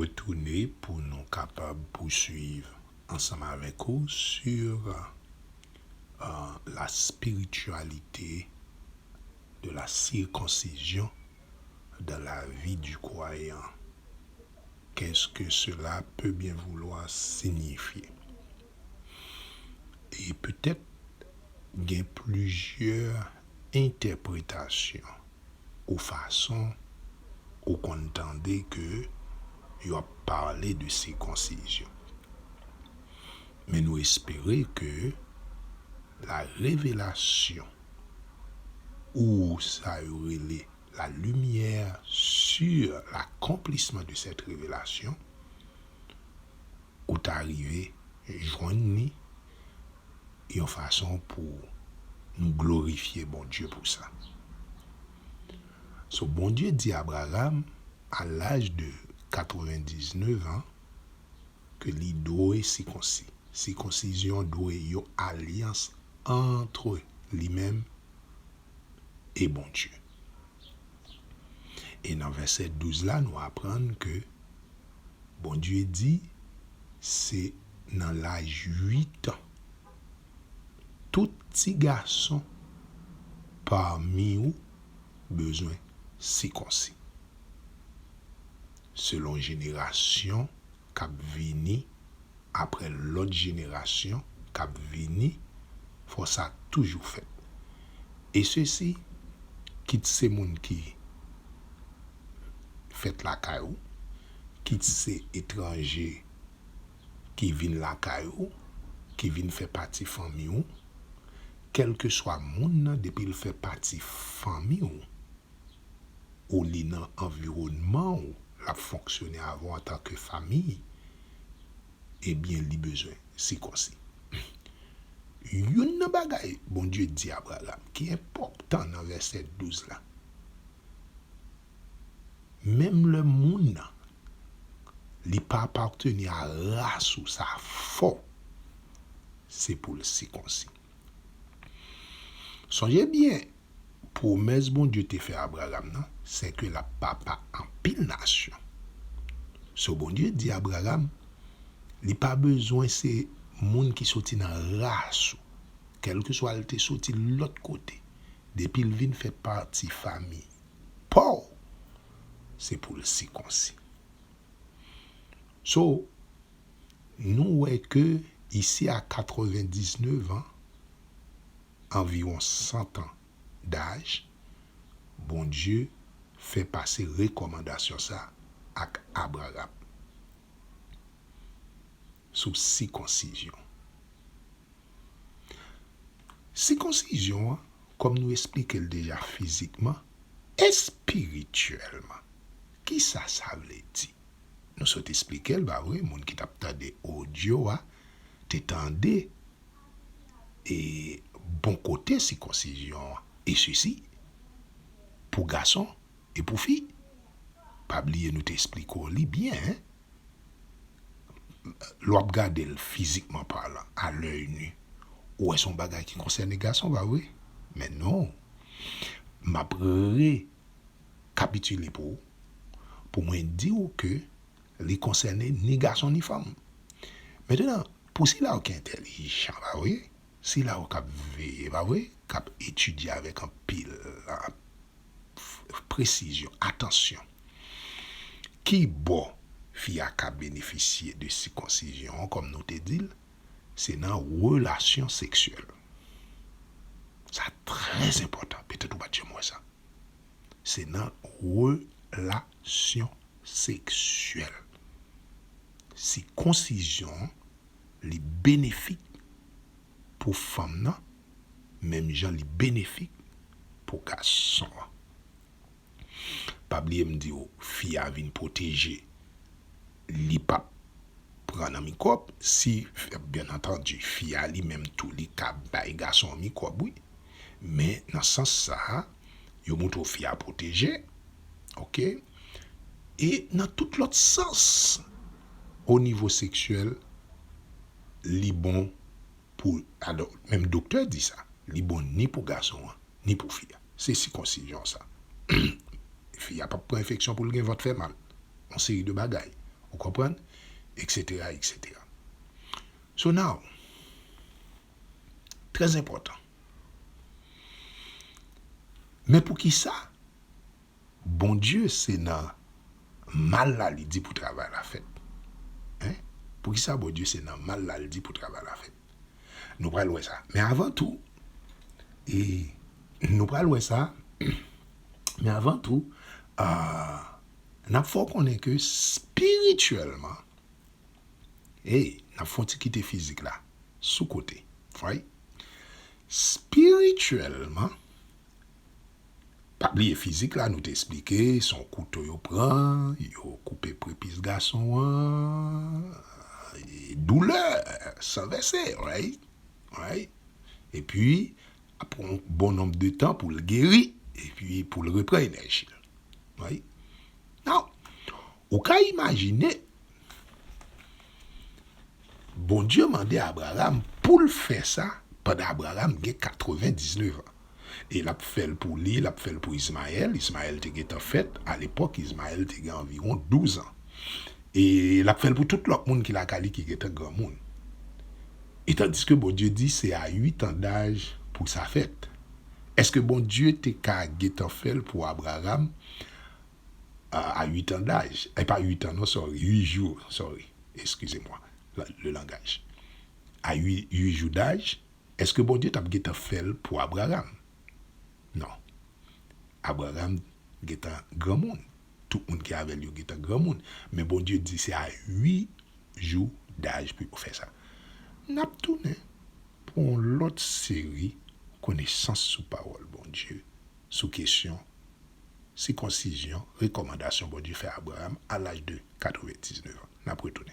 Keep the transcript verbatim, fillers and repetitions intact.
retounen pou nou kapab pouswiv ansanm avèk ou sur euh, la spiritualité de la circoncision dans la vie du croyant. Qu'est-ce que cela peut bien vouloir signifier? E petèt gen plizyè entèpretasyon ou fason ou konn tande ke yo ap pale de sikonsizyon. Men nou espere ke la revelasyon ou sa yo rele la lumière sur l'accomplissement de cette révélation, ou ta rive jwenn li yon fason pou nou glorifye Bondye pou sa. So, Bondye di Abraram, a laj de katrevendiznèf an, ke li dwe sikonsi. Sikonsizyon dwe yon alyans antre li menm e Bondye. E nan vèsè douz la, nou aprann ke Bondye di, se nan laj uit an, tout ti gason pami ou bezwen sikonsi. Selon jenerasyon k ap vini, apre lòt jenerasyon k ap vini, fò sa toujou fèt. E sesi, kit se moun ki fèt lakay ou, kit se etranje ki vin lakay ou, ki vin fè pati fanmi ou, kèlkeswa moun nan, depi l fè pati fanmi ou, ou li nan anviwònman ou, l ap fonksyone avè w antanke fanmi, ebyen, li bezwen sikonsi. Youn nan bagay Bondye di Abraram ki enpòtan nan vèsè douz la, menm lè moun nan, li pa apateni a ras ou sa fò, se pou l sikonsi. Sonje byen, pwomès Bondye te fè Abraram nan, se ke l ap papa anpil nasyon. So, Bondye di Abraram, li pa bezwen se moun ki soti nan ras ou, kèlkeswa l te soti lòt kote, depi l vin fè pati fanmi pa w, se pou l sikonsi. So, nou wè ke isi a katrevendiznèf an, anviwon san an daj, Bondye fè pase rekòmandasyon sa ak Abraram sou sikonsizyon. Sikonsizyon an, kòm nou esplike l deja fizikman, espirityèlman, kisa sa vle di? Nou sot esplike l, pa vre? Moun ki t ap tande odyo a te tande e bon kote sikonsizyon an, e sesi pou gason e pou fi. Pa bliye nou te esplike w li byen, en. Lè w ap gade l fizikman palan, a lèy ni, ou wè se yon bagay ki konsène gason, pa vre? Men non. M ap rekapitile pou ou, pou mwen di w ke li konsène ni gason ni fanm. Mentenan, pou sila yo ki entèlijan, pa vre? Sila yo k ap veye, pa vre? K ap etidye avèk anpil, presizyon, atansyon. Ki bò fi a ka benefisye de sikonsizyon an, kòm nou te di l, se nan relasyon seksyèl. Sa trè enpòtan, petèt ou pa t janm wè sa. Se nan relasyon seksyèl. Sikonsizyon an, li benefik pou fanm nan, menm jan li benefik pou gason an. Pa bliye m di w, fi a vin pwoteje. Li p ap pran nan mikwòb. Si, byen antandi, fi a li menm tou, li ka bay gason an mikwòb, wi. Men nan sans sa a, yo montre w fi a pwoteje, oke? E nan tout lòt sans, o nivo seksyèl, li bon pou, alò, menm doktè di sa, li bon ni pou gason an, ni pou fi a. Se sikonsizyon sa. Fi a p ap pran enfeksyon pou l gen vant fè mal. Yon seri de bagay. Ou konprann? Etsetera, etsetera. So now, trè enpòtan. Men poukisa Bondye se nan mal la li di pou travay la fèt? Hein? Poukisa Bondye se nan mal la li di pou travay la fèt? Nou pral wè sa. Men avan tou, e nou pral wè sa, men avan tou, uh, n ap fè w konnen ke espirityèlman, e n ap fè w ti kite fizik la sou kote. Right? Espirityèlman, pa bliye fizik la, nou te eksplike, se yon kouto yo pran, yo koupe prepis gason an, e doulè, san vèse, right? Right? Epi, apre yon bon nonb de tan pou l geri, epi pou l repran enèji l. Right? Now, ou ka imajine, Bondye mande Abraram pou l fè sa pandan Abraram gen katrevendiznèf an. E l ap fè l pou li, l ap fè l pou Izmayèl. Izmayèl te gentan fèt. Alepòk, Izmayèl te gen anviwon douz an. E l ap fè l pou tout lòt moun ki lakay li ki gentan granmoun. E tandiske Bondye di se a uit an daj pou sa fèt. Èske Bondye te ka gentan fè l pou Abraram a, a uit an daj? E pa uit an non, sorry, uit jou, sorry. Excusez-moi, la- le langage. A uit, uit jou daj, èske Bondye t ap gentan fè l pou Abraram? Non. Abraram gentan granmoun. Tout moun ki avè l yo gentan granmoun. Men Bondye di se a uit jou daj pou yo fè sa. N ap tounen pou yon lòt seri konesans sou pawòl Bondye, sou kesyon sikonsizyon, rekòmandasyon Bondye fè Abraram a laj de katrevendiznèf an. N ap retounen.